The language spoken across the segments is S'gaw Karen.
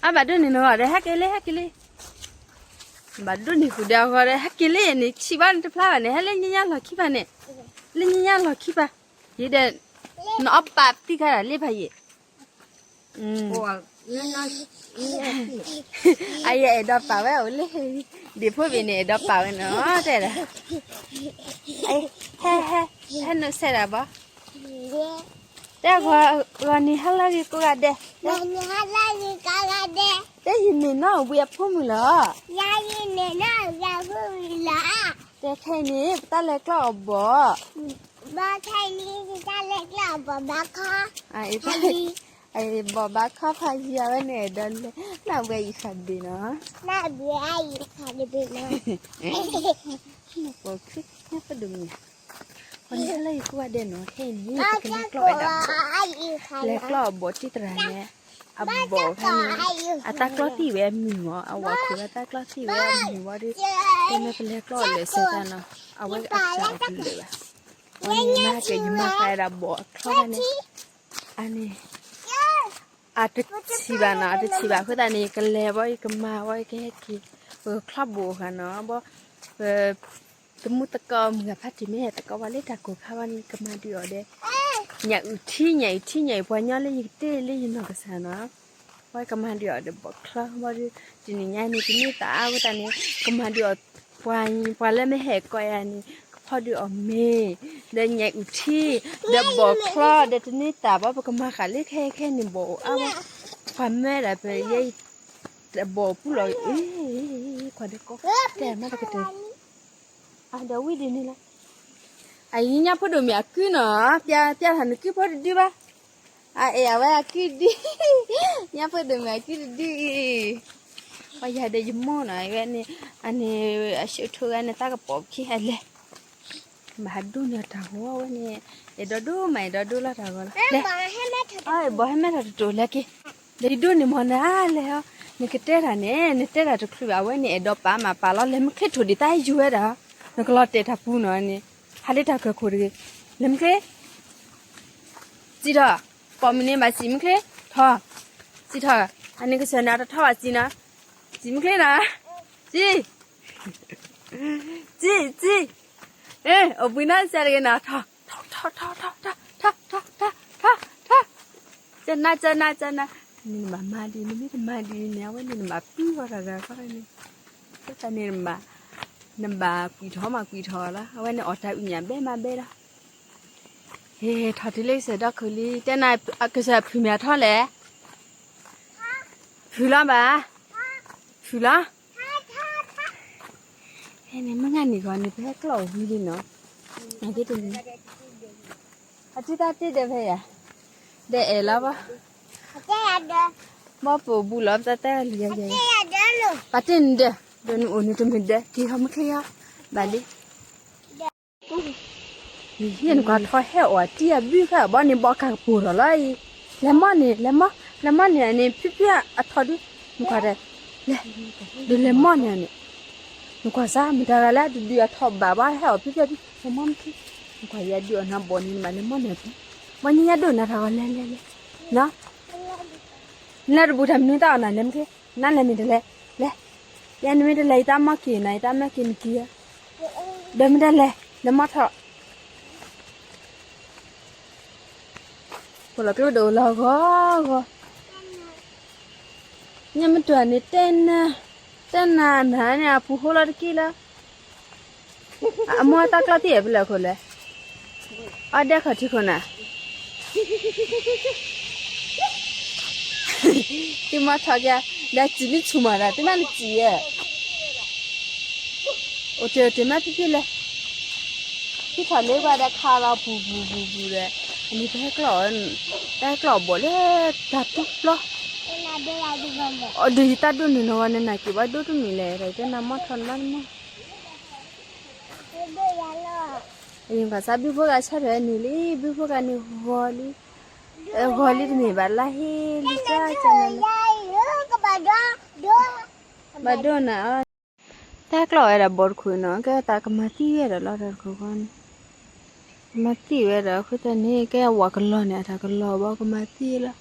အဘၣ်ဒိးန့ၢ်နဂီၢ်ဒီး ဟဲက့ၤလံ ဟဲက့ၤလံ. ဘၣ်ဒိးန့ၢ်ဃုာ်ဒီးအဂီၢ်ဒီး ဟဲက့ၤလံန့ၣ် ဆံးဘၣ်နတဖျါဘၣ်န့ၣ် ဟဲလၢညါညါလီၢ်ခံဘၣ်န့ၣ်, လၢညါညါလီၢ်ခံဘၣ်. ယဒီး နအီၣ်ပာ်ပသံခါဒၣ်လံဖးယံာ် အယအဲၣ်ဒိးပာ်ဝဲအိၣ်လံ, ဒ့ၣ်ဖိဘ့ၣ်န့ၣ်အဲၣ်ဒိးပာ်ဝဲနီၤ တဲဒၣ်, ဟဲ ဟဲ ဟဲနုာ်ဆဲးဒၣ်ဘီ, တဲဂီၤန့ၣ် ဟါလၢဂ့ၤကိးဂၤဒဲး, တဲယမ့ၢ်နီၢ်ဝံအဖိမုၣ်လီၤ, ယမ့ၢ်နီၢ်ဝံအဖိမုၣ်လီၤ, တဲခဲအံၤန့ၣ် ပတၢ်လဲၤကျီၢ်အီၣ်ဘီၣ်, ဘီခဲအံၤန့ၣ် ပတၢ်လဲၤကျီၢ်အီၣ်ဘီၣ်ဘါခီ, ဘီၣ်ဘါခီဖးယံာ် အဝဲန့ၣ်အဲၣ်ဒိးလဲၤ နၢ်ဘှဲအံၤဃးတဘ့ၣ်နီၤ, နၢ်ဘှဲအံၤဃးတဘ့ၣ်နီၤ, ပှၤခံညါပဒိၣ်မုၣ်, ပှၤန့ၣ်ဟါလၢဂ့ၤကိးဂၤဒဲးနီၤ ခဲအံၤန့ၣ် ပကလဲၤကျီၢ်ဝဲဒၣ်ဘီၣ်, လဲၤကျီၢ်အီၣ်ဘီၣ်တံၢ်တရၤန့ၣ်, အဘီၣ်ခါန့ၣ် အတၢ်ကျီၢ်သံၣ်ဝဲအမုာ်မး အဝဲခိၣ်အတၢ်ကျီၢ်သံၣ်ဝဲအမုာ်ဝံၤဒီး, တဲမ့ၢ်ပလဲၤကျီၢ်အီၣ်လဲၤဆဲးတၢ်နီၤ အဝဲအစှၤအကလုာ်ဘၣ်, အဝဲန့ၣ်မၤက့ၤယမၤဃာ်ဝဲဒၣ်ဘီၣ်အချီန့ၣ်, အန့ၣ် အတဆံးဘၣ်နီၤ အတဆံးဘၣ်အဃိသတးန့ၣ် ယကလဲၤဘီ ယကမၤဘီ ယကဟဲက့ၤ ပကချီၣ်ဘိၣ်ဃာ်နီၤ ဘီ ပ သမူသကိးမုၢ်ဂၤဖါတံၢ်မ့ၢ်ဟဲသကိးဝဲလၢတၢ်ကိၢ်ခါဘီန့ၣ် ကမၤဒုးအီၤဒီး ညၣ်အုၣ်ထံ ညၣ်အုၣ်ထံ ညၣ်အုၣ်ပှၤညီလၢယကတ့လၢယနီၢ်ကစၢ်နီၤ, ဝဲကမၤဒုးအီၤဒီးဘီၣ်ချီဘီဒီး တနံၤညါန့ၣ် တန့ၢ်သးအါဝဲသတးန့ၣ် ကမၤဒုးအီၤ ပှၤ ပှၤလၢမ့ၢ်ဟဲကိးယၤန့ၣ် ကဖီဒုးအီၤမ့ၤ ဒီးညၣ်အုၣ်ထံ ဒီးဘီၣ်ချီ ဒီးတန့ၢ်သးဘီ ပကမၤဃာ်လၢခဲခဲန့ၣ်ဘီၣ်အိၣ်အါဝဲ, ပှၤမၢဒၣ်ပယဲ တဘီၣ်ပူၤလီၤ, ခွါဒီးကိးတဲမးတကတဲာ်, အဒီးဝံၣ်ဒ်န့ၣ်လီၤ, အအံၤညါဖိဒိၣ်မုၣ်အကုနီၤ, ပျဲထီၣ်နကုဖိတဒုဘၣ်, အအဲၣ်အဝဲအကုဒု, ညါဖိဒိၣ်မုၣ်အကုတဒုအံၤ, ပှၤယၤဒီးယမိၢ်နီၤ, ဝဲန့ၣ် အန့ၣ် အၡိၣ်ထိးဂၤန့ၣ် တၢ်ကပီၤခံဟဲလဲၣ် ဘၣ်ဒိးန့ၢ်တၢ်ဂီၤဝဲန့ၣ်, အဲၣ်ဒိးဒိၣ်မး အဲၣ်ဒိးဒိၣ်လီၤတၢ်ဂီၤလီၤ, လဲၤ, ဘီဟဲမဲထီၣ်တတိၤလဲၤက့ၤ, ဒီးယဒိးန့ၢ်မီၢ်နၤလဲၤ, နကတဲတၢ်န့ၣ် နတဲတၢ်တချုးဘၣ် အဝဲန့ၣ်အဲၣ်ဒိးပာ်မးပာ်လီၤ လဲၤမုၢ်ချ့ထိၣ်ဒံးတၢ်ယူၤဝဲဒၣ်, နကလီၤတဲာ်တၢ်ပူၤနီၤန့ၣ်, ဟးလၢတၢ်ကၢၢ်ခိၣ်တဂ့ၤ, လဲၤမုၢ်ချ့ စံးထီၣ်, ပိာ်မုၣ်န့ၣ်ဘၣ်စံးမုၢ်ချ့, ထီၣ်, စံးထီၣ်, အန့ၣ်ကစၢၢ်န့ၣ် အတထီၣ်ဘၣ်စံးနီၤ, စံးမုၢ်ချ့နီၤ, စံး, စံး, စံး, အိၣ်ဘှံးနီၢ်စၢ်တဂ့ၤနီၤ, ထီၣ်, ထီၣ်, ထီၣ်, ထီၣ်, ထီၣ်, ထီၣ်, ထီၣ်, ထီၣ်, ကနၣ်, ကနၣ်, ကနၣ်, နမၤမၤဒ် နမ့ၢ်တမၤဒ်န့ၣ် အဝဲန့ၣ်နဘၣ်ပံၢ်ဃီတၢ်ဒီးခီန့ၣ်, အဃိသတးန့ၣ် နဘၣ်ကွံာ်ထီၣ်မးကွံာ်ထီၣ်လီၤ, အဝဲန့ၣ်အီၣ်တၢ်အုၣ်ညၣ်ဘဲမးဘဲလီၤ, ဟ့ၣ်ထီၣ်တုၤလၢကစၢၢ်ဒီခိၣ်လံ, တဲနၤကစၢၢ်ဖုၣ်မ့ၢ်အထီလဲၣ်, ဖုၣ်လီၤဘၣ်, ဖုၣ်လီၤ, ဟဲန့ၣ်မုၢ်ဂၤန့ၣ်ဂီၤန့ၣ် ပဟဲကျီၢ်အီၣ်ဝံၤလံနီၤ, အဂ့ၢ်တမံၤ, အတုသၣ်တ့ၢ်ဒီးဖဲယၤ, ဒီးအဲၣ်လီၤဘၣ်, ဘီပအိၣ်ဘူးလီၤ ပတၢ်တဲလံယၤယၤ, ပာ်တ့ၢ်နဒၢး, ဒီးနအိၣ်န့ၣ်တမ့ၢ်ဒၢး က့ၤဟီမုၢ်ချ့ဟီ, ဘၣ်လံ ယနကွၢ်ထီၣ်ဟဲအီၣ်တံၢ်အဘုခါဘီန့ၣ် ဘီကၢ်ကပိာ်ထီၣ်လီၤအံၤ, လဲၤမီၢ်န့ၣ် လဲၤမီၢ် လဲၤမီၢ်န့ၣ်န့ၣ် ဖုဖုအထီၣ်ဒု, နကွၢ်တဲ, လဲၤ, ဒုးလဲၤမီၢ်န့ၣ်န့ၣ်, နကွၢ်စၢ် မတၤဂၤလၢအတဒုးအထီၣ်ဘၣ်ဘၣ်ဟဲအီၣ်ဖုဖုအဒု, လဲၤမီၢ်မုၢ်ချ့, နကွၢ်ယဲဒုးအီၣ်နၤဘီန့ၣ် နဘၣ်လဲၤမီၢ်န့ၣ်အပူၤ, မီၢ်ညါညါဒိၣ်နၤတၢ်ဂီၤ လဲၤလဲၤလဲၤ, နလဲၤတဘူးတၢ်မနုၤတၢ်အီၣ်နၤ လဲၤမုၢ်ချ့, နလဲၤမ့ၢ်တလဲၤ, လဲၤ, ယဲနမ့ၢ်တလဲၤ ယတၢ်မီၢ်က့ၤနၤ ယတၢ်မီၢ်က့ၤနက့ၤဧါ, ဒီးမ့ၢ်တလဲၤ လဲၤမီၢ်ထီၣ် ပလီၢ်ကျိဒီးအိၣ်လီၤဂီၤဂီၤ, ညမ့ၢ်တၢ်န့ၣ် တဲနၤ, တဲနၤနၤန့ၣ် အပူၤဃိလီၤတက့ၢ်လီၤ, အမိၢ်တၢ်ကျီၢ်သံၣ်အပလၢၢ်ခိၣ်လဲၣ်, အီၣ်ဒဲခီၣ်ထံခိၣ်နၤ သုမီၢ်ထီၣ်က့ၤ, ဒီးစံးမ့ၢ်ဆူၣ်မးဒီး သုမ့ၢ်နစံးဧါ, အိၣ်တ့ၢ်အိၣ်တ့ၢ်မ့ၢ်ဖံဖံလဲၣ်, ဖံထီၣ်လ့ကွၢ်ဒီးခးလီၤပူၤပူၤပူၤပူၤဒီး, အန့ၣ်ပဟဲကျီၢ်, တၢ်ဟဲကျီၢ်အီၣ်ဘီၣ်လၢတၢ်တူၢ်ပျီ, အဒုးယတၢ်ဒိၣ်န့ၣ်နီၤဝဲန့ၣ် နၤက့ၤဘၣ်ဒိၣ်တမံၤလဲၣ် ဒီးတဲနၤမီၢ်ထီၣ်နမါတမီၢ် အံၤပှၤစၢ်ဘုဖိဂၤဆၢထၢၣ်န့ၣ်လံ ဘုဖိဂၤန့ၣ်ဂီၤလံ, ဂီၤလံတမ့ၢ်ဘၣ်လါဟ့လံ ကၢကၢနၤလၢ, ဘၣ်ဒိၣ်နၤ, တၢ်ကျီၢ်ဝဲဒၣ်ဘီၣ်တခိၣ်နီၤ ကဲတၢ်ကမၤသံဝဲဒၣ်လီၤ တၢ်တခိၣ်ဃီန့ၣ်, ကမၤသံဝဲဒၣ်အဃိသတးန့ၣ် ကဲအဝၤကလီၤန့ၣ် အတၢ်ကလီၤဘီကမၤသံလီၤ,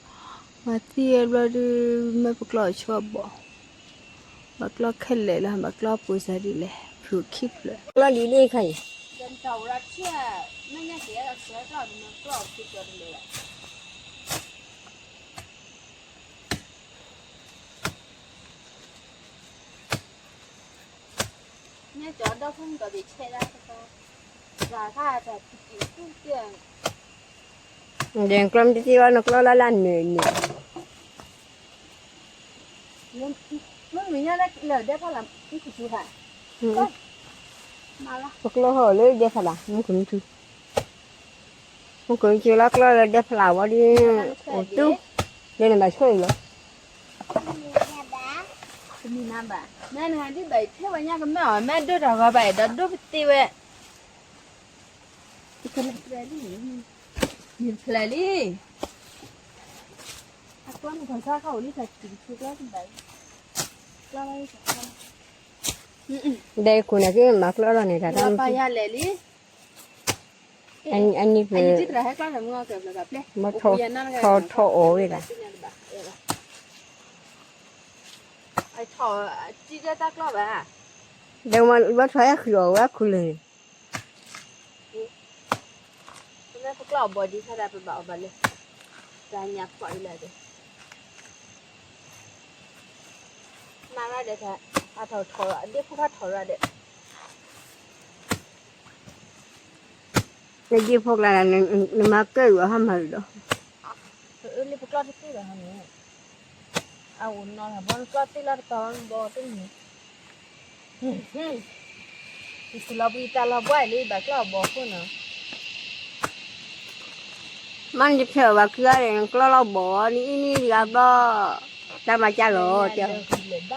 မၤသံဝဲဘျီဒုး မ့ၢ်ပကျီၢ်အဆိအဘီၣ်, ဘၣ်ကျီၢ်ခဲလၢာ်လီၤ, ဘၣ်ကျီၢ်ပူၤစၢ်ဒ်လဲၣ်, ဖုးခံဖျၢၣ်, ကျီၢ်ဒ်လဲၣ်ခါအံၤ, ကျီၢ်လၢဒဲဖးလၢ် မုၢ်ခူၣ်ထူ, ပကျီၢ်ဟီၣ်လၢဒဲဖးလၢ် မုၢ်ခူၣ်ထူ, မုၢ်ခူၣ်ထူလၢကျီၢ်လၢဒဲဖးလၢ်ဝံၤဒီး အိၣ်တူၢ်, ဒီးနဘၣ်ဆိၣ်အံၤလီၤ. တမံၤနၤဘၣ်, မ့ၢ်နဟးဒ်ဘၣ်အံၤ ထဲဝဲညါကမၢအီၤ မ့ၢ်ဒိၣ်တၢ်ဂီၤဘၣ်အံၤ ဒီးဒိၣ်ပသ့ဝဲ, ယဖျၢၣ်လံ, အကျီၢ်နကီၢ်ဆါခီၣ်အိၣ်လံ တၢ်တံၤတဆူကျီၢ်တဘၣ်, ကျီၢ်ဘၣ် ဒဲခိၣ်န့ၣ်က့ၤမၤကျီၢ်လီၤန့ၣ် တၢ်တၢ်မုၢ်, ပၢ်ယၤလဲၣ်လံ, အနံၣ်ဖျၢၣ်, ထီၣ်ထီၣ်အီၣ်ဝဲဒၣ်, ဒီးမၤဘၣ်ထီၣ်ဟဲဃုာ်အီၣ်ဝဲခိၣ်လၢာ်န့ၣ် ပမ့ၢ်ပကျီၢ်အဘီၣ်ဒံးခါဒၣ် ပဘၣ်အီၣ်ဘၣ်လၢ တၢ်ညၣ်ဖှီၣ်အံၤလၢာ်ဒီး မၤရၣ်ဒီး အထီၣ်ထီၣ်ရၣ် ဒ့ဖိခါထီၣ်ရၣ်ဒီး နဒ့ဖိကျါန့ၣ် နမၤကဲအီၤဟါမၢ်ဒီး ပအၢလၢပကျီၢ်တသ့ဘၣ်ဟီန့ၣ် အအိၣ်နီၤလၢဘီနကျီၢ်သ့လီၤတပၤဘီနဘီတမုာ် ယစံးလီၤပှံၤတၢ်လီၤဘှါလံ ဘၣ်ကျီၢ်အဘီၣ်အဃိနီၤ မ့ၢ်နတဖျဲးအီၤဘၣ်ခံဂၤဒီး နကျီၢ်လီၤဘီၣ် နအံၤန့ၣ်တဂၤဘျီ တၢ်မၤကၢ်လီၤတဲ မ့ၢ်ထီၣ်ဒ်လံတခူၣ်ဒ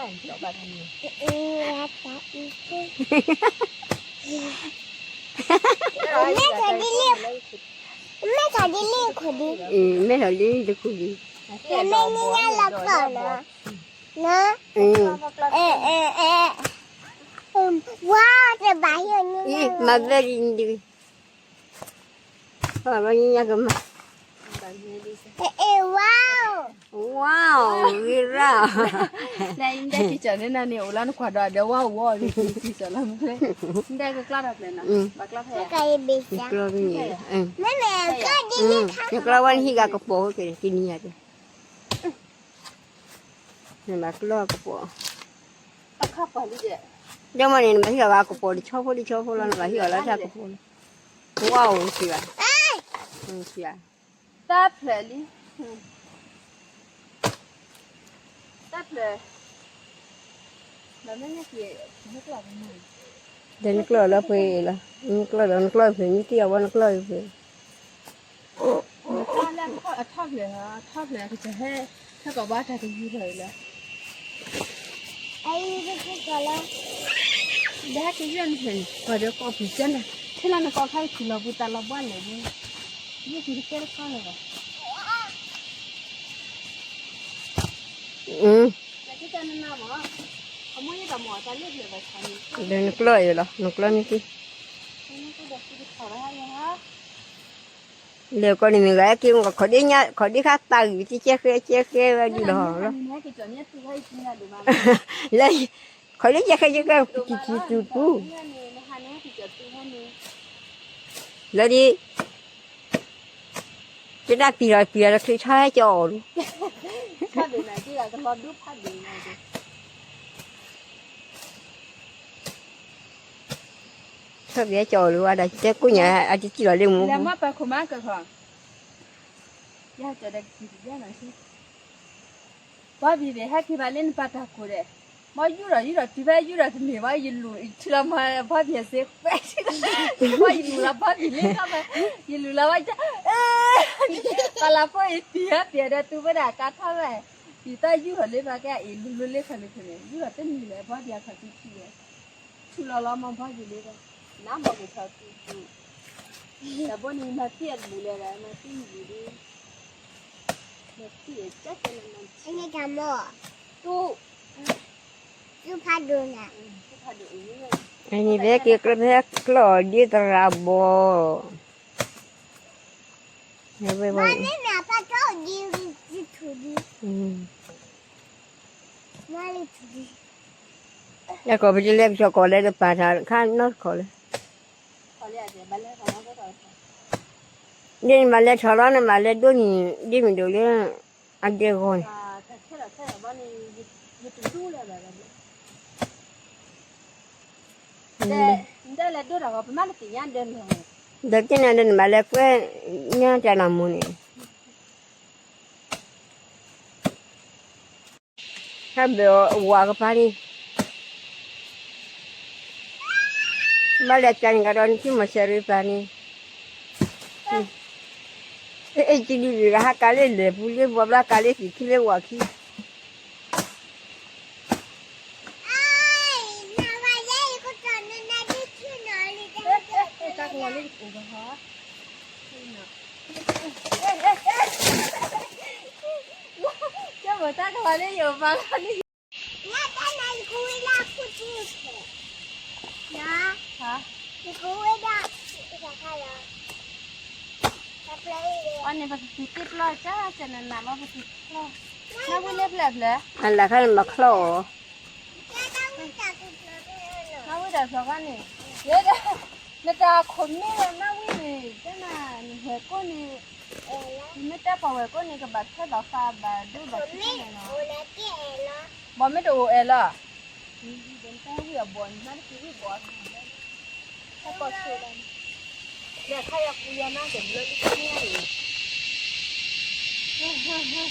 ံး မ့ၢ်ထီၣ်ဒ်လံတခူၣ်ဒံး မ့ၢ်ညါလီၤကျီၢ်လီၤ ဝါ တဘၣ်ဟံး မၤဘဲဒ်န့ၣ်တဂ့ၤ ဘၣ်ညါကမၤ ဝါ ဂ့ၤရၣ် နဒဲက့ၤကၠီၤန့ၣ်နၤန့ၣ် အိၣ်လၢနခွါဒီးဒီးဝါဝီၤ နဒဲကကျီၢ်တၢ်ဖျဲးနီၤ ဘၣ်ကျီၢ်ဖဲ ကျီၢ်ဖဲ နကျီၢ်ဝဲနဟံၣ်ဂၤကပီၤ ကနံၤယၤတဲ နဘၣ်ကျီၢ်ကပီၤ ဒီးမ့ၢ်န့ၣ် နဘၣ်ဟံၣ်အီၤဂၤကပီၤ တဆီဖိတဆီဖိလီၤ နဘၣ်ဟံၣ်အီၤလၢတၢ်ကပီၤလီၤ ဝါအိၣ်စံးဘၣ် စံးဘၣ် တၢ်ဖျဲးလံ တၢ်ဖျဲး ဒီးနကျီၢ်လၢဖဲလီၤ နကျီၢ်ဒီးနကျီၢ်ဖဲ မ့ၢ်တ့ၢ်အဝဲနကျီၢ်ဖဲ နကျီၢ်လၢအထီၣ်ဖျဲး အထီၣ်ဖျဲး ကစၢ်ဟဲ ဟဲကီးဘၣ်တၢ်ကယူၤထီၣ်အံၤလီၤ ဒီးဟဲက့ၤယွၤနဖျဲးန့ၣ် ပှၤဒီးကီၢ်ဖျဲးကၢနၤ ထဲလၢနကီၢ်ခါယထံၣ်လီၤပှံၤတၢ်လီၤဘှါလဲၣ်န့ၣ် ယက့ၤတကဲတခီလၢၤဘၣ် ဒီးနကျီၢ်အံၤလီၤ နကျီၢ်န့ၣ်က့ၤ လဲၤကီးန့ၣ်မ့ၢ်ဂၤက့ၤ ခီၣ်ဒ့ညါ ခီၣ်ဒ့ခါပာ်ဂံၢ် တကဲဃဲကဲဃဲဝဲဒ်လီၤလီၤ လၢ ခီၣ်ဒ့ကဲဃဲကဲဃဲ ကံၣ်ကံၣ်တူၤပူၤ လၢဒ် ကဒၣ်ပံၤလီၤပံၤလီၤလၢချံထီဟဲကၠီအီၤဒူ ထီၣ်ဘဲကၠီအီၤလၢဝဲဒၣ် တဲကိၣ်ညါ အတစံၣ်လီၤလၢမူ လၢမ့ၢ်ပၢ်ခိၣ်မးကခီ ယကၠီဒီးကံၣ်ကံၣ်ယါနီၤ ဘီဘံၣ်ဒီး ဟဲက့ၤဘၣ်လၢနပၢ်တၢ်ကိၢ်ဒီး မ်ယူၢ်ဒီးယူၢ်ဒီးတုၤဖဲယူၢ်ဒီးတန့ၢ်ဘၣ် ယလူၤထူလီၤမၤဘီဘံၣ်အစ့ ဃဲ ယလူၤလီၤဘီဘံၣ်လၢကီၢ်ဖဲ ယလူၤလီၤဘီ ပှၤလၢဖိအံၤတံၤဟဲပျဲၢ်ဒီး တုၤဝဲဒၣ်ကါထီၣ်ဝဲ ယတၢ်ယူၢ်ထီၣ်လၢပှၤကဲအံၤ လူၤလူၤလၢခီၣ်လၢခီၣ်န့ၣ် ယူၢ်ဒီးတန့ၢ်လၢဘီဘံၣ်အခီၣ်ထံးထံးဝဲ ထူလီၤလီၤမၤဘီဘံၣ်လၢ နမၤက့ၤထီၣ်ထူထူ တၢ်ဘိန့ၣ် မၤသံအတဘူၣ်လၢၤဒီး မၤသံတဘူၣ်ဒီး မၤသံအကဲကဲလၢမၤ တူၢ် တူၢ်ဖးဒိၣ်အံၤ အန့ၣ်ဖဲက့ၤကျီၢ်ဖဲကျီၢ်အီၤဒ်သရၣ်ဘီၣ် မ့ၢ်မ့ၢ်ဖးဒိၣ်ဒ်ထူ အကိးပကလဲၤကစီၣ်ကိးလဲၤတပာ်တၢ်ခါနီတခီလဲၣ်. ဒ်နဘၣ်လဲၤထီၣ်လီၤ နဘၣ်လဲၤဒိးန့ၣ် ဒ်မ့ၢ်ဒိၣ်လၢ အဒဲဂီၤန့ၣ် ဒီးတဲနၤဒီးနဘၣ်လဲၤကွဲညါတၢ်လီၤမူန့ၣ် ဟဲဘၣ်အဝၤကပၤန့ၣ် ဘၣ်လဲၤကန့ၣ်ကဒီးနထံမီၤစဲးရ့ပၤန့ၣ် အဲၣ်ကဒုးဂ့ၤဂၤဟးကးလၢလဲၤပူၤလၢဘှီဘျါကးလၢသ့ၣ်ခံလၢဝၤခံ တၢ်ကလီၤလၢယအိၣ်ဘၣ်ဟီ ကဲဘၣ်တၢ်ကလီၤလၢယအိၣ်ဘၣ်လီၤလၢယ အန့ၣ်ပကက့ၤတ့ပျီကၢ်ကၢ်နးနးလီၤ ပက့ၤချီၣ် နဝံၣ်လၢဖျၢၣ်ဖျၢၣ် အလၢခါန့ၣ်မၤချီၣ်အီၤ နဝံၣ်ဒီးဖျီခါန့ၣ် နတၢ်ခိၣ်မ့ၢ်ဒီးနဝံၣ်န့ၣ် ကနၤ နဝဲၢ်ကိၣ်န့ၣ် နမ့ၢ်တဲပှၤဝဲၢ်ကိၣ်န့ၣ် ကဘၣ်ထွဲဘၣ်ဃးဘၣ်ဒိဘၣ်ထံးန့ၣ်လီၤ ဘီမ့ၢ်တအိၣ်အဲၣ်လီၤ တၢ်ဝံၣ်အဘီၣ်န့ၣ် မ့ၢ်တက့ၤဝံၣ်ဘီၣ် ဟဲကီၢ်ဆိးလီၤ လၢခါယၤပူၤယၤနါတဘျီလံန့ၣ် ဟ့ၣ်ဟ့ၣ်ဟ့ၣ်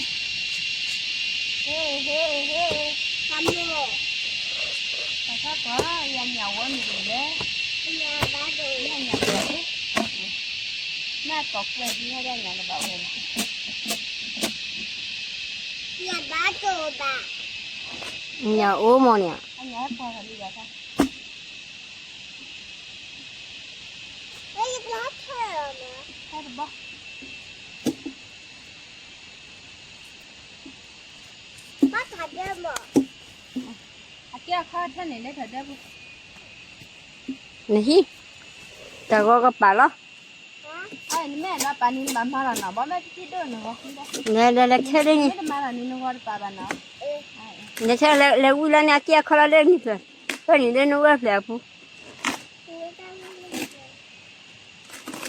တၢ်ခါကီး ယညၣ်ဝဲမ့ၢ်ဒ်လဲၣ် ညၣ်ဘၣ်ဒိၣ် ညၣ်ဘၣ်ဒိၣ် နၢ်ကီၢ်ကွဲးဒ်ညၣ်လၢညၣ်လၢဘၣ်ဝဲလီၤ ညၣ်ဘၣ်ဒိၣ်ဘၣ် ညၣ်အိၣ်မ့ၢ်န့ၣ် အညၣ်ဟဲပှၤလီၤလံယၤခါ ဟဲတဘီ ဘၣ်ထီၣ်ဒဲမး အကဲအခီထၢန့ၣ် လဲၤထီၣ်ဒဲပူၤ နဟံၣ် တၢ်ဂီၤကပာ်လီၤ နမ့ၢ်အဲၣ်ဒိးပာ်န့ၣ် နဘၣ်မၤလီၤနီၤ ဘီမ့ၢ်တထံၣ်ဒိၣ်န့ၣ်ဂီၤ လဲၤထဲဒ်န့ၣ် မ့ၢ်တမၤလီၤန့ၣ် နဂီၤတပာ်ဘၣ်နီၤ လဲၤထဲလဲၤဝံၤလီၤန့ၣ် အကဲအခီလီၤလၢနံၤဖျၢၣ် ဖဲန့ၣ်လၢနဝဲၢ်ဖျၢၣ်အပူၤ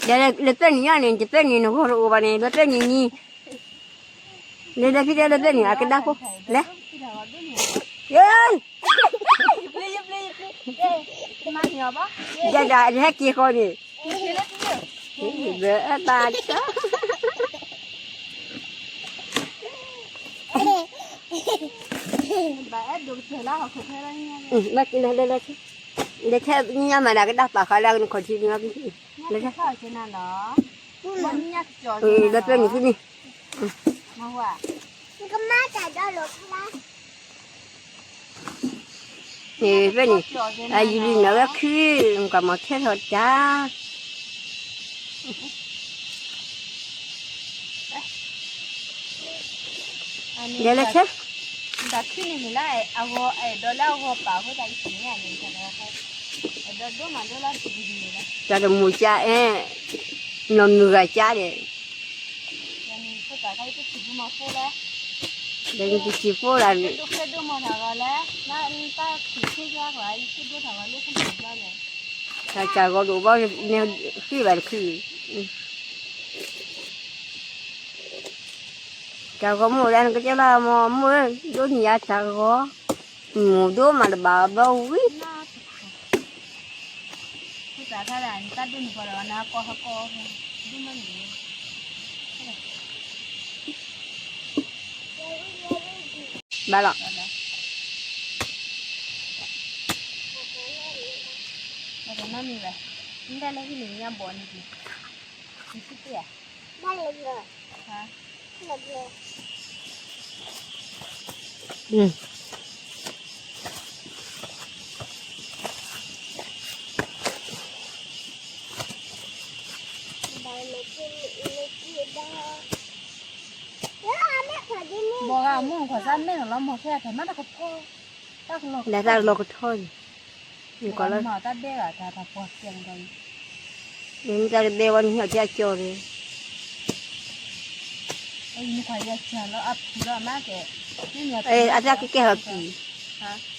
ဒီးလၢပဲနံၤညါန့ၣ် တပဲနံၤနဂီၢ်တအိၣ်ဘၣ်န့ၣ် လၢပဲနံၤနံၤ လဲၤလဲၤဖံတဲလၢပဲနံၤအကဒါဖိ လဲၤ ယ ယဒၣ်ယဟဲက့ၤဃီန့ၣ် ဘၣ်အတၢ် ဘၣ်အဲၣ်ဒိးကတၢၢ်လၢဟီၣ်ခိၣ်ဖဲလၢညါ လဲၤလဲၤလဲၤ လဲၤထဲညါမးဒၣ်ကဒါပာ်ဃာ်လၢနခီၣ်ထံးန့ၣ် လဲၤထဲ လၢပဲနံၤဖဲန့ၣ် ဖဲန့ၣ် အယံၤလံနၤဝဲခု ကမၤထဲထီၣ်တၢ် လဲၤလဲၤဆဲ တၢ်ခံန့ၣ်မ့ၢ်လၢအဂီၤအဲၣ်ဒိးလၢအဂီၤပာ်အဃိသတး ယသ့ၣ်ညါန့ၣ် အဲၣ်ဒိးဒိၣ်မးဒိၣ်လၢ တၢ်တမုာ်ကအဲၣ် နီၢ်မုၢ်ဂၤကါဒီး ဒီးနတထံၣ်ဖိလၢ တၢ်ကၢ်ဂီၤဒိၣ်ဘီ ဃ့ဘၣ်တခု တၢ်ဂီၤမ့ၢ်အိၣ်ဒၣ်နကတဲလီၤမ့ၢ် မ့ၢ်ဒိးန့ၢ်ယၤတၢ်ဂီၤ မ့ၢ်ဒိၣ်မးတဘၣ်ဘီဝံၤ ဘၣ်လီၤ မ့ၢ်လၢဟံၣ်န့ၣ်ညါဘီန့ၣ် ဘီဂၤမ့ၢ်ခွါစၢ်မဲာ်လီၤ မ့ၢ်ခဲအတၢ်မ့ၢ်တကထီ တၢ်ကလီၤကထီန့ၣ် နကီးလၢ တၢ်ဘဲဂၤတၢ်တၢ်ပှၤကဲမ့ၢ်ဒီး နတၢ်တဘဲဝဲနဟ့ၣ်အီၤကၠီဒီး နခွါယဲၢ်လီၤ အဖုလီၤမးကဲ, အတၢ်ကကဲထီၣ်ပံၤ,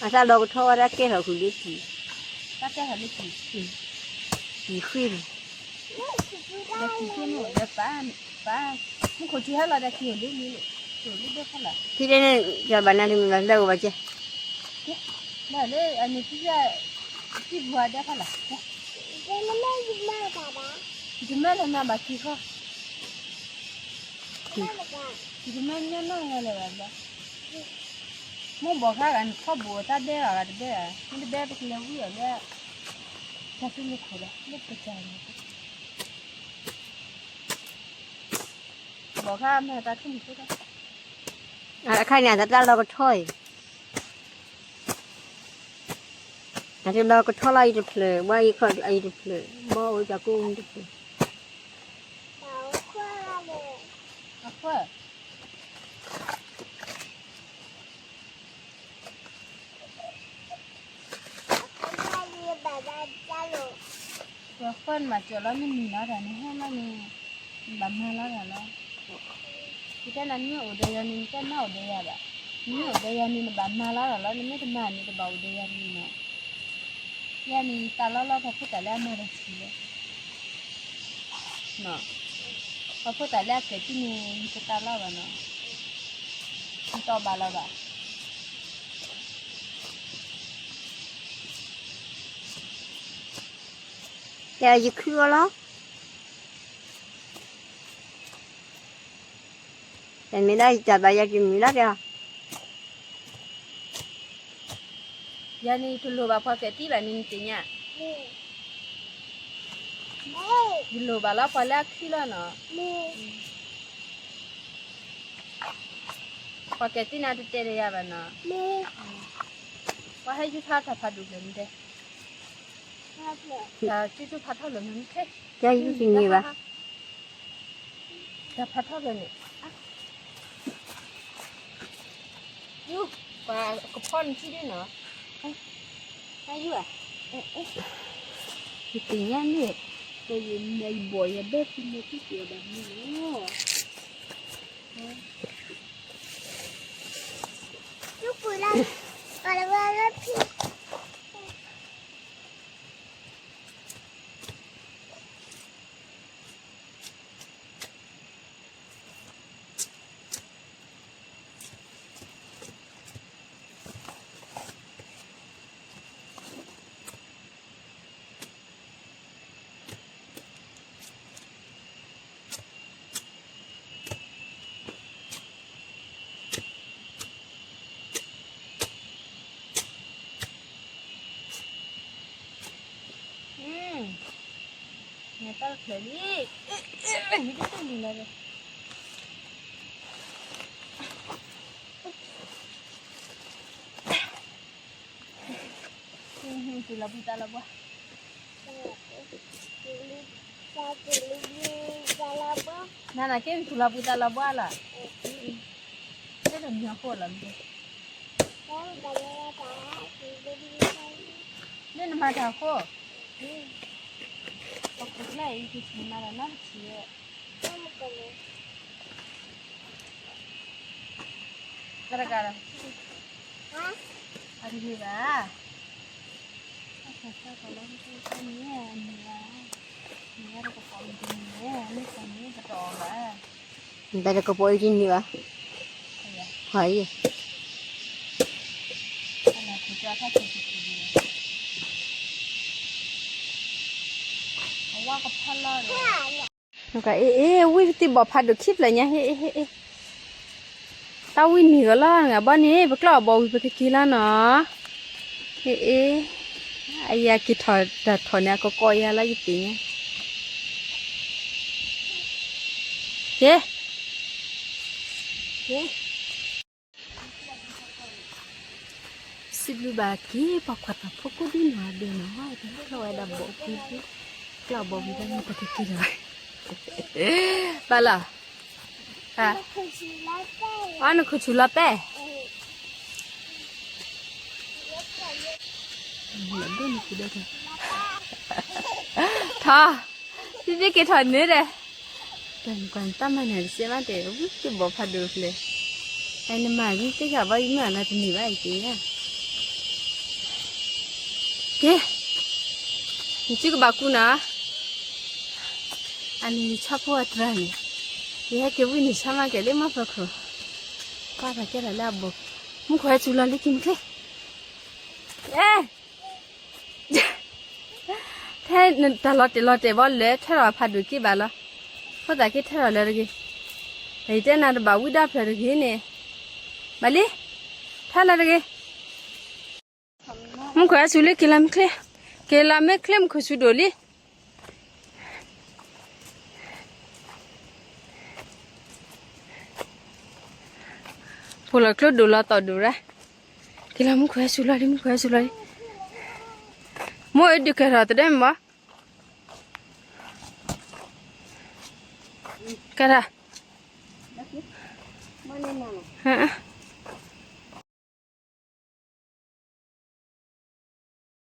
အတၢ်လီၤကထီၣ်ဝဲတၢ်ကဲထီၣ်ဃုာ်လၢပံၤ, တၢ်ကဲထီၣ်လၢပံၤ, ပံၤဃံလီၤ, ပံၤဃံမ့ၢ်အိၣ်ဒီးပၢ်, ပၢ်, မူခိၣ်ထူဟဲလီၤဒီးက့ၤအိၣ်လံလံ, က့ၤအိၣ်လံဒိၣ်ဖဲလီၤ, ဖံတဲန့ၣ် ယဘၣ်နၤတမံၤဘၣ်လၢအိၣ်ဘၣ်ကဲ, လၢအန့ၣ် ဖံဖံ ဖံပူၤအဒဲဖဲလီၤ, ယတမၢလၢၤမၤဘၣ်က့ၤခီ ယတမၢညီနီၢ်ဂၤလၢၤဘၣ်ဘျီ, မ့ၢ်ဘီၣ်ခါဂၤန့ၣ် ခီၣ်ဘိၣ်တၢ်ဘဲဂၤဂၤတဘဲဂၤ, မ့ၢ်တဘဲပကလဲၤဝံအီၤလၢ တၢ်သူၣ်လၢခိၣ်ဒီး လၢပကစၢ်န့ၣ်, ဘီၣ်ခါမ့ၢ်တၢ်သူၣ်မုာ်ခိၣ်ဒီး, အခါန့ၣ် အတၢ်လီၤကထီၣ်အံၤ အတလီၤကထီၣ်လီၤအံၤတဖျၢၣ်, ဘၣ်အံၤခီၣ်အံၤတဖျၢၣ်, ဘီၣ်အိၣ်တၢ်ကိၢ်အံၤတဖျၢၣ်, အဃိ ပှၤဃီနဘၣ်ကၠီၣ်လီၤမ့ၢ်နံၤလီၤတၢ်န့ၣ် ဟဲလီၤန့ၣ် နဘၣ်မၤလီၤတၢ်လီၤ, ယတဲနၤ နမ့ၢ်အိၣ်ဒီးယၤန့ၣ် နတမၤအိၣ်ဒီးယၤဘၣ်, နမ့ၢ်အိၣ်ဒီးယၤန့ၣ် နဘၣ်မၤလီၤတၢ်လီၤ, နမ့ၢ်တမၤန့ၣ် တဘၣ်အိၣ်ဒီးယၤတဂ့ၤနီၤ, ယၤန့ၣ် ယသးလီလီၤ ပှၤဖိသၣ်လၢအမၤတၢ်ဆံးလီၤ ပှၤဖိသၣ်လၢအကဲာ်တံၢ်န့ၣ် ယတသးလီဘၣ်နီၤ, ယတီၢ်ဘၣ်လီၤဘၣ်, ယခုအီၤလီၤ, တမ့ၢ်ဒၣ်ယတၢ်ဘၣ်ယၤတမံၤလီၤတဲ, ယၤန့ၣ် ယတလိၣ်ဘၣ်ပှၤကဲာ်တံၢ်ဘၣ်န့ၣ် နသ့ၣ်ညါ, ယလိၣ်ဘၣ်လီၤပှၤလၢအခံလီၤနီၤ, ပှၤကဲာ်တံၢ်န့ၣ် တတဲဒီးယၤဘၣ်နီၤ, ပှၤဟဲယူၤထီၣ်တၢ်ဖးဒိၣ်ဖျၢၣ်မ့ၢ်တဲ, တၢ်ကၠူထီၣ်ဖးထီၣ်လၢာ်မ့ၢ်ထဲ, တၢ်ယူၤတန့ၢ်ဘၣ် တၢ်ဖးထီၣ်ဖျၢၣ်န့ၣ်, ယူၤ, ပှၤကဖီၣ်နထံဒ်နီၤ, ယူၤဧါ, ယသ့ၣ်ညါန့ၣ်, ယဘီၣ်ယဘဲဖံန့ၣ် ထံၣ်က့ၤအီၤဘၣ်မနုၤလဲၣ်, ယူၤပူၤလၢ, ပှၤလၢဝဲလၢဖံ နတၢ်တဖျၢၣ်လံ, နတၢ်တဖျၢၣ်လံလီၤ, တုၤလီၤပှံၤသးလီၤဘှါ, နနာ်က့ နထူလီၤပှံၤသးလီၤဘှါလီၤ, တၢ်တမံၤအဃိလီၤ, မ့ၢ်နမၤတၢ်အဃိ, ပှၤကူၣ်ကျဲအံၤ ကမၤတၢ်နီတဆံး, တဂၤဒီး, အတဂ့ၤဘၣ်, အတၢ်ကပီၤအံၤတန့ၢ်ဘၣ်, နတၢ်ကပီၤအံၤတန့ၢ်ဘၣ်, ဟါအံၤ, အဝဲကဖီလီၤဒီး အ့ အ့ ဝံၣ်ပသံဘီၣ်ဖးဒိၣ်ခံဖျၢၣ်ညါ ဟ့ၣ် အ့ ဟ့ၣ် အ့ တၢ်ဝံၣ်နံၤဂီၤလီၤ နဂၤဘီန့ၣ် ပကျီၢ်အဘီဝံၤ ပကက့ၤလီၤနီၤ ဟ့ၣ် အ့ အယၤက့ၤထီၣ်တၢ်ထီၣ်န့ၣ် အကကိးယၤလီၤ ယသ့ၣ်ညါ က့ၤ က့ၤ စံးဘျုးဘၣ်က့ၤ ပှၤကွၢ်တၢ်ဖိကိးဒ်နီၢ်ဂၤဒဲးနီၤ ပကျီၢ်ဝဲဒၣ်ဘီၣ်ကွံာ် ကျီၢ်ဘီၣ်ကွံာ်တၢ်န့ၣ် ပတက့ၤလီၤ ဘၣ်လီၤ အီနခိၣ်ဆူၣ်လီၤပဲၢ် ထီၣ် ဖံဖံက့ၤထီၣ်န့ၣ်ဒီး ကွၢ်ကွၢ် တၢ်မၤနၤတစဲးဘၣ်တဲ ဝံၣ်တဘီဖးဒိၣ်ဖျဲး, အဲ နမၤဂံၢ်သ့ၣ်ဃာ်ဘၣ်ယမ့ၢ်အလါတနံၤဘၣ်အံၤက့ၤညါ, က့ၤ, နစုကဘၣ်ကူနၤ, အန့ၣ်နဆီဖိအတြၢ်န့ၣ်, ယဟဲက့ၤဝံၣ်နဆီမးကဲၤလၢမီၢ်ဖၢခိၣ်, ပၢ်ပာ်ကဲလီၤလၢအဘိ, မူခိၣ်ဟဲစူၤလီၤလံက့ၤမုၢ်ချ့, အဲ ထဲနတၢ်လီၤတဲာ်လီၤတဲာ်ဘီလၢထၢထီၣ်ဖးဒိၣ်က့ၤဘၣ်လီၤ, အဃိသတးက့ၤထၢထီၣ်လၢတဂ့ၤ, တၢ်ယတဲနၤတဘၣ်ဝံၣ်ဒၣ်ဖျၢၣ်တဂ့ၤန့ၣ်, ဘၣ်လံ, ထၢလၢတဂ့ၤ, မူခိၣ်ဟဲစူၤလံက့ၤလီၤမုၢ်ချ့, က့ၤလီၤမုၢ်ချ့မူခိၣ်စူၤဒိၣ်လံ ဖိလီၤကျိဒိၣ်လီၤသီၣ်ဒိၣ်ရၣ်, က့ၤလီၤမူခိၣ်ဟဲစူၤလီၤလံ မူခိၣ်ဟဲစူၤလီၤလံ, မိၢ်အဒုးကဲထီၣ်တဒဲမ့ၢ်ဘၣ်, ကဲထီၣ်,